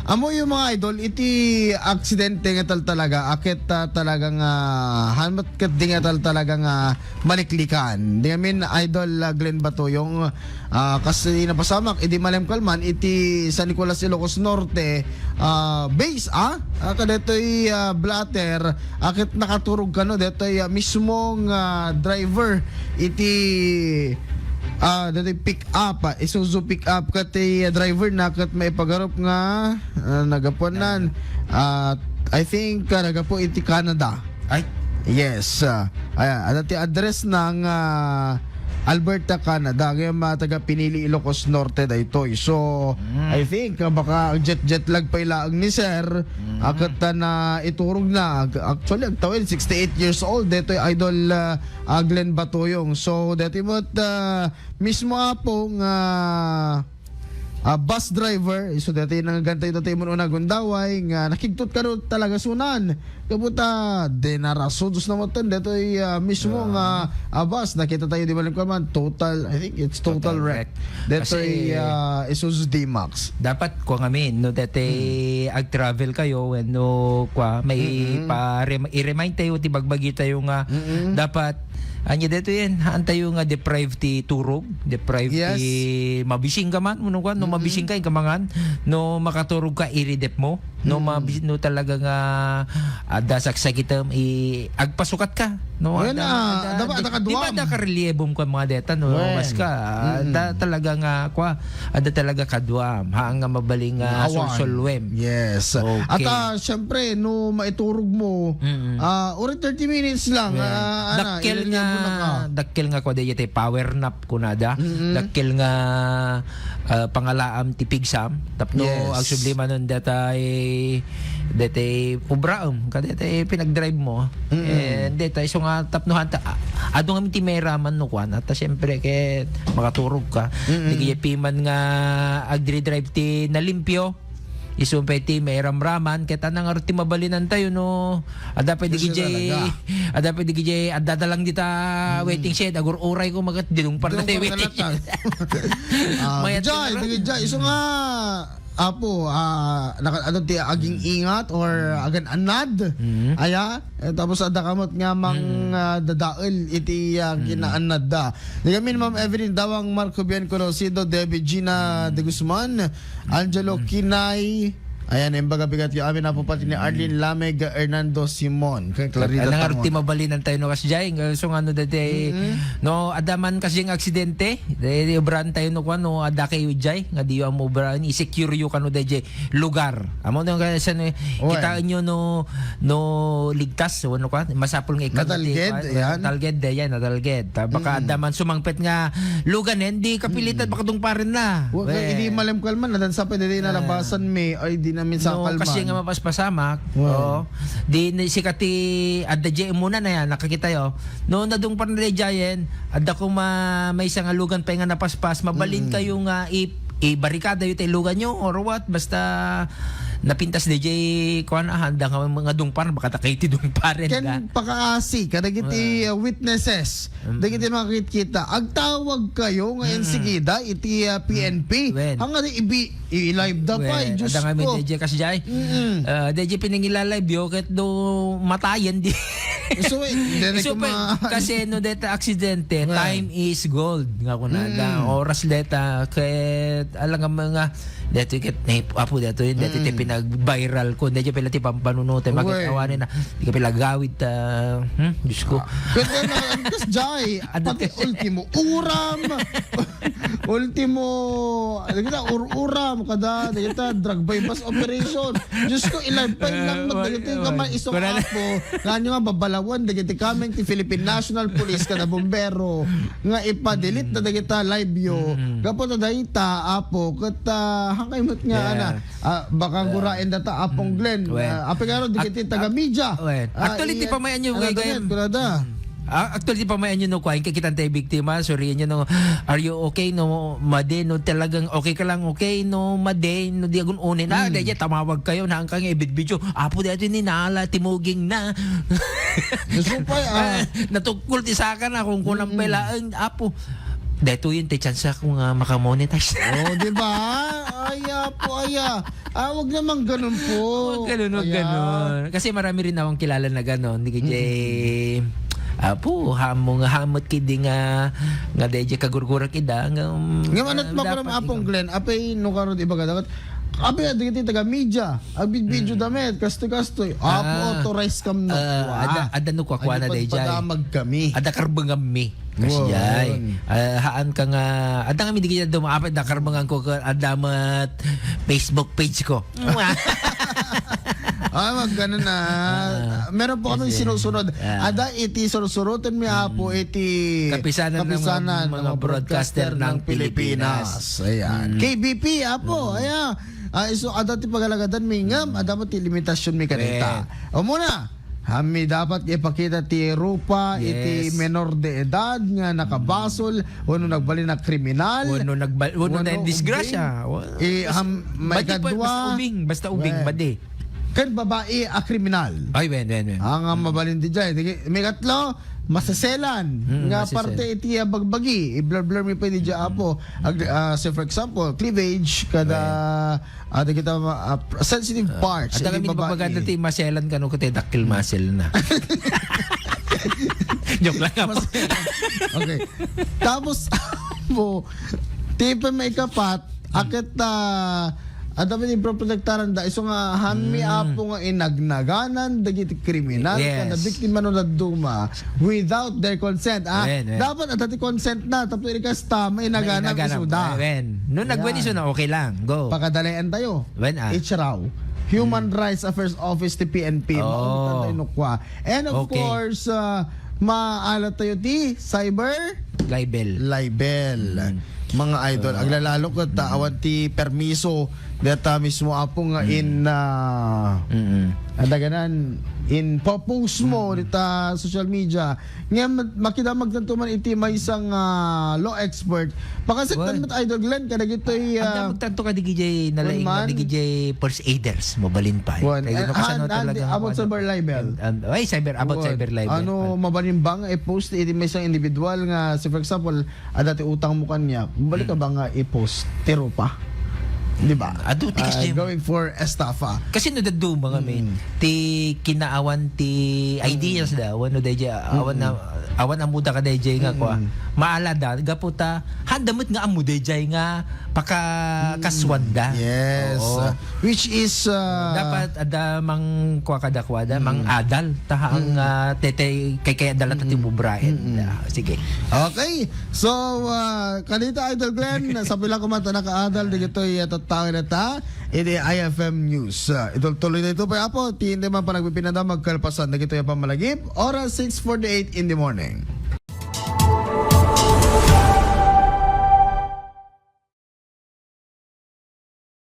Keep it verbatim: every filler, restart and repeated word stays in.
Ammoyo, mga idol, iti aksidente nga tal-, talaga, a ket, ah, talaga nga, ah, haan met ket di nga tal-, talaga nga, ah, maliklikan. Di ngamin, Idol, ah, Glenn Batuyong, ah, kas napasamak, idi malem kalman, iti San Nicolas, Ilocos Norte, ah, base, ah, ah, kadaytoy, ah, blotter, a ket nakaturog kano, daytoy, ah, mismo nga driver, iti, ah, daytoy pick up, ah, Isuzu pick up, ket ti driver na ket maipagarup nga, ah, nagapuanan. Ah, I think, ah, nagapu iti Canada. Ay. Yes. Ah, ayan, adda ti address ng, ah, Alberta, Canada. Ngem, ah, taga Pinili, Ilocos Norte daytoy. So, I think, ah, baka jet-jet lag pay laeng ni sir. Ah, ket ta na iturog na. Ag-, actually, agtawid, sixty-eight years old. Daytoy Idol, ah, ah, Glenn Batuyong. So, daytoy met, ah, mismo, Apo, nga, ah, bus driver, isu daytoy nanggantay daytoy immun-una gundaway nga nakigtot kano talaga sunan. Kabuta, dinarasudos na mo ten, daytoy, ah, mismo nga, ah, bus, nakita tayo, di ba, Lingkod man? Total, I think it's total wreck. Daytoy, ah, Isuzu D-Max. Dapat, kung amin, no, daytoy ag-travel kayo, wenno, kwa, may pa-rem-, i-remind tayo, ti bagbagi tayo nga, dapat, anya daytoy yan, haan tayo nga deprive ti turog, deprive ti mabising ka man, no, kwa, no, mabising ka, ikamangan, no, makaturog ka, iridep mo, no, mabis-, no, talaga nga, adda saksakitem, i-, agpasukat ka, no, adda, adda, adda, adda kaduam. Di ba adda karelyebom ka mga deta, no, mas ka, adda talaga nga, kwa, adda talaga kaduam, haan nga mabaling nga sulsulwem. Yes. Okay. At, ah, syempre, no, maiturog mo, ah, uri thirty minutes lang, ah, ana, dakkel nga, dakkel nga, kwa, dayta power nap, kunada. Dakkel nga, ah, pangalaam ti pigsam. Tapno agsubli manen dayta, dayta obraem, kadayta pinagdrive mo. And dayta, isu nga tapno hanta, a-, adu ngamin ti mairaman no kuan. At, ah, siyempre, ket makaturog ka. Dagiti piman nga agdri-drive ti nalimpio. Isu pay ti mairamraman, ket ania ngarud ti mabalinantayo no adda pay dagiti, adda pay dagiti, adda lang dita waiting shed, agur-uray ko magat, dinungpar na waiting shed. Ah, mayat dagiti, isu nga, Apo, ah, naka-, ano ti aging ingat or agan-anad? Aya? Eh, tapos adda kamot nga mang, ah, dadael iti, ah, kinaanad da. Di kami ni Ma'am Evelyn Dawang, Marco Bien Conocido, Debbie Gina de Guzman, Angelo Kinay. Ayan, imbaga bigat yu amin, Apo, pati ni Arlene Lameg, Hernando Simon. Kay Clarita Tangon. Ti mabalinantayo no kasjay, nga so nga no dati, no, adda man kasjay nga aksidente, di, di obrahan tayo no kuan, no, adda kayo jay, nga di yu ammo obrahan, i-secure yu kano dayjay lugar. Amo no, kaya siya, no, kitaen yu no, no ligtas, wano kuan, masapul nga ikkan natalged, ayan. Natalged, ayan, natalged. Ta, baka adda man sumangpet nga luganen, di kapilitan, baka dungparen na. Wa-, kay idi malem kalman, nadan sa pwede di nalabasan mi, ay, di namin sa kalman. No, kasi nga mapaspasamak, oo. Di na sika ti adda di muna na yan, nakakita yo. No, nadungpar na di jayen, adda ko ma-, maysa nga lugan pay nga napaspas, mabalin kayo nga i-, ibarikada yo ti lugan yo, or what, basta napintas di jay, kuan, ah, handa nga mga dungpar, baka ta kayo ti dungparen da. Ken pakaasi, kadagiti, uh, witnesses, dagiti makakitkita, agtawag kayo nga enseguida iti, ah, P N P. Wen. Hanga di ibi-, i-live da pay, Diyos ko. Wen, adda nga mi D J kas jay. Ah, D J pinangila-live yo, ket do matayen di. So, eh, dere ko ma- kasi no deta aksidente, time is gold, nga kunada. Oras deta, ket alang nga mga, detoy ket, eh, apo detoy, detoy ti pinag-viral ko, detoy pila ti pampanuno, te, makit awanen na, di ka pila gawid, ta, hmm? Diyos ko. Ket na, kas jay, pati ultimo uram. Ultimo, dagita, ur-uram kada, dagita, drug buy-bust operation. Diyos ko, i-live pa lang, dagita, nga may isok apo, nga nyo nga babalawan, dagita, kameng ti Philippine National Police, kada bombero, nga ipa-delete na dagita, live yo. Gapu na dagita, apo, ket, ah, hangkay met nga, ana, ah, baka guraen data, Apong Glenn. Ah, apay nga ro, dagiti taga-media. Actually, ti pamayan nyo, ano, gayam. Kunada. Ah, actually, ti pamayan nyo, no, kuwain, kakitan tayo biktima, sorry nyo, no, "Are you okay?" No, "Made," no, talagang, "Okay ka lang, okay?" No, "Made," no, di agun unin. Ah, dahil tamawag kayo, na ang kang ibidbidyo, "Apo, dito ni nala, timuging na." Gusto pa, ah. Natungkol ti saka na, kung kunang pala, ang apo. Dito yun, ti chance ako nga makamonetize. Oh, di ba? Ay, Apo, aya. Ah, wag naman ganun po. Wag ganun, wag Aya. ganun. Kasi marami rin akong kilala na ganun. Di kaya, Mm. Apo, hamo nga hamot kidi nga, nga dayjay kagurgurak ida, nga, um, Nga manat ah, makulam dapat Apong ikaw. Glenn, apay no karon ibaga dapat. Apay, ah, dagiti taga media, agbidbideo Mm. damit, kastoy-kastoy. Apo, Ah. authorized kam na. Ah, Wa. ada, ada no kuakua na Ano dayjay. pagpadamag kami? Ada karbengan mi. Kasjay. Wan. Ah, haan ka nga, adda kami di kaya dumaapit, da karbengan ko ka, adda met Facebook page ko. Ah, wag ganun na. Ah, Meron po kami kasi, sinusunod. ah. Ada iti sursuroten mi, Apo, Mm. iti Kapisanan ng mga, kapisanan ng mga mga broadcaster broadcaster ng ng Pilipinas. Pilipinas. Ayan. Mm. K B P, Apo, Mm. ayan. Ah, isu-, ada ti pagalagadan mi ngem, Mm. ada mo ti limitasyon mi kanita. Wen. O muna, Hami dapat ipakita ti rupa iti Yes. menor de edad nga nakabasol wenno nagbalin a kriminal. Wenno nagbal-, wenno Wenno nandisgrasya. Wa-, Eh, bas-, ham-, badi pa, maikadua. basta ubing, basta ubing, Wen. badi. Ken babae a kriminal. Ay, wen, wen, wen. Ang, ang Mm. mabalin di jay. Digi, maikatlo, maseselan. Mm, Nga maseselan. parte iti, ah, bagbagi. I-blur-blur mi pa di jay, Mm. Apo. Ag-, ah, say for example, cleavage, kada Wen. Ah, dagita ma-, ah, pr-, sensitive Ah, parts, adda iti kami babae. Nagbabaga dati, maselan kano ko tayo dakkel muscle na. Joke lang, Apo. Mas-, okay. Tapos, Apo, ti pa maikapat, Hmm. aket, ah, adda man iproprotektaran da, isu nga, hami, Hmm. Apo, nga inagnaganan, dagiti kriminal, Yes. kada biktima no dadduma, without their consent. Ah, Wen, wen. Dapat adda ti consent na, tapno iri kasta, mainaganam Mainaganam. isuda. Wen. No nagwen Ayan. isu na, okay lang. Go. Pakadalayan tayo. Wen, ah. H R A O. Human Hmm. Rights Affairs Office ti P N P. Oh. Maungtan tayo no kwa. And of Okay. course, ah, maalat tayo ti cyber Libel. libel. Hmm. Mga idol, Ah. aglalalo ket, ah, Hmm. awan ti permiso deta mismo, Apo, nga Hmm. in, ah, Mm-mm. adaganan in post mo Mm-mm. dita social media. Ngem makidamag tanto man iti maysa nga, ah, law expert. Pakasektan Wen. met Idol Glenn kadagitoy, Ang ah, damag tanto ka digijay nalaing Wen man. na digijay first aiders, mabalin pa. Wen. Kaya Eh, nakasano han, han, talaga di, nga abot kuwan. cyber libel. An-, an-, ay, cyber, about Wen. cyber libel. Ano, An- mabalin ba nga i-post iti maysa nga individual nga, say for example, adda ti utang mo kanya, balik ka Mm. ba nga i-post ti rupa? Di ba? Adu, ti Ah, kasi going for estafa. Kasi no dadduma kami, Mm. ti kinaawan ti ideas Mm. da, wano dayjay, awan na, Mm. awan amuda ka dayjay nga kwa. Mm. Maalada, gapu ta, handa met nga amu dayjay nga pakakaswanda. Mm. Yes. Oo. Uh, which is, uh, Dapat ada mang kwa kadakwada, Mm. mang adal, ta ang, Mm. uh, tetay, kay, kay adala ta Mm. tibubraen. Mm. Ah, sige. Okay. So, uh, kanita, Idol Glenn, sabi lang ko man ta nakaadal, di gitoy, uh, tattawin na ta. Iti I F M News. Ah, itultuloy na ito pa, Apo. Ti hindi man panagpipinada, magkalpasan na gitoy a pamalagip. Oras six forty-eight in the morning.